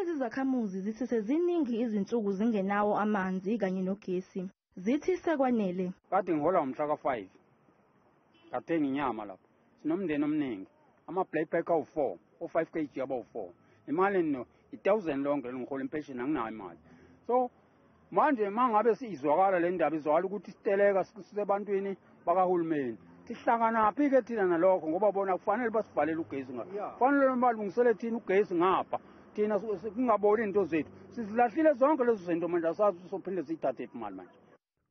Lezi zakhamuzi zithi seziningi izinsuku zingenawo amanzi kanye nogesi. Zithi sekwanele. Kade ngihola ngomhla ka-5, ngathenga inyama lapho. Sinomndeni omningi, ama-black pack awu-4, o-5 kg abawu-4. Imali no i-1000 lonke ngihola impesheni, anginayo imali. So manje uma ngabe izwakala le ndaba, izwakala ukuthi isiteleka sisebantwini bakahulumeni. Sihlanganaphi-ke thina nalokho? Ngoba bona kufanele basivalele ugesi ngapha, kufanele balungisele thina ugesi ngapha, thina kungaboni iy'nto zethu. Sizilahlile zonke lezo zinto manje, asazi sophinde siyithathe phi imali manje.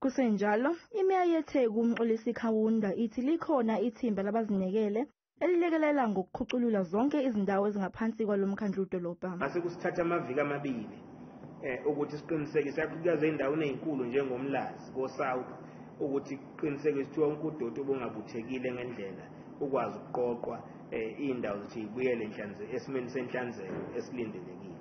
Kusenjalo, imeya yeTheku uMxolisi Kaunda ithi likhona ithimba labazinikele elilekelela ngokukhuculula zonke izindawo ezingaphansi kwalo mkhandlu-dolobha. Ngase kusithatha amaviki 2 ukuthi siqinisekise, kakhulukazi ey'ndaweni ey'nkulu njengoMlazi ko-South, ukuthi kuqinisekise ukuthi wonke udoti obungabuthekile ngendlela ukwazi ukuqoqwa, iy'ndawo ukuthi y'buyele esimeni senhlanzeko esilindelekile.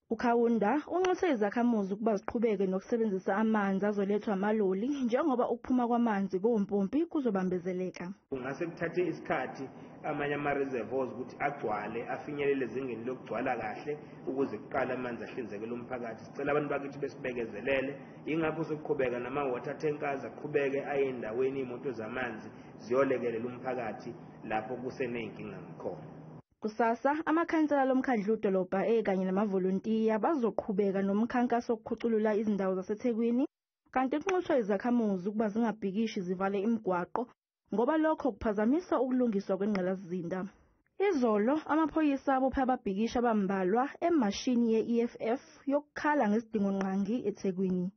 UKaunda unxuse izakhamuzi ukuba ziqhubeke nokusebenzisa amanzi azolethwa amaloli, njengoba ukuphuma kwamanzi kompompi kuzobambezeleka. Kungase kuthathe isikhathi amanye ama-reservoirs ukuthi agcwale, afinyelele ezingeni lokugcwala kahle ukuze kuqale amanzi ahlinzekele umphakathi. Sicela abantu bakithi besibekezelele, yingakho sokuqhubeka nama-water tankers aqhubeke aye endaweni, iy'moto zamanzi ziyolekelela umphakathi lapho kuseney'nkinga ngakhona. Kusasa amakhansela lomkhandlu-dolobha ekanye namavolontiya bazoqhubeka nomkhankaso wokukhuculula izindawo zaseThekwini, kanti kunxuswa izakhamuzi ukuba zingabhikishi zivale imigwaqo ngoba lokho kuphazamisa ukulungiswa kwengqalasizinda. Izolo amaphoyisa abophe ababhikishi abambalwa emashini ye-EFF yokukhala ngesidingo-ngqangi eThekwini.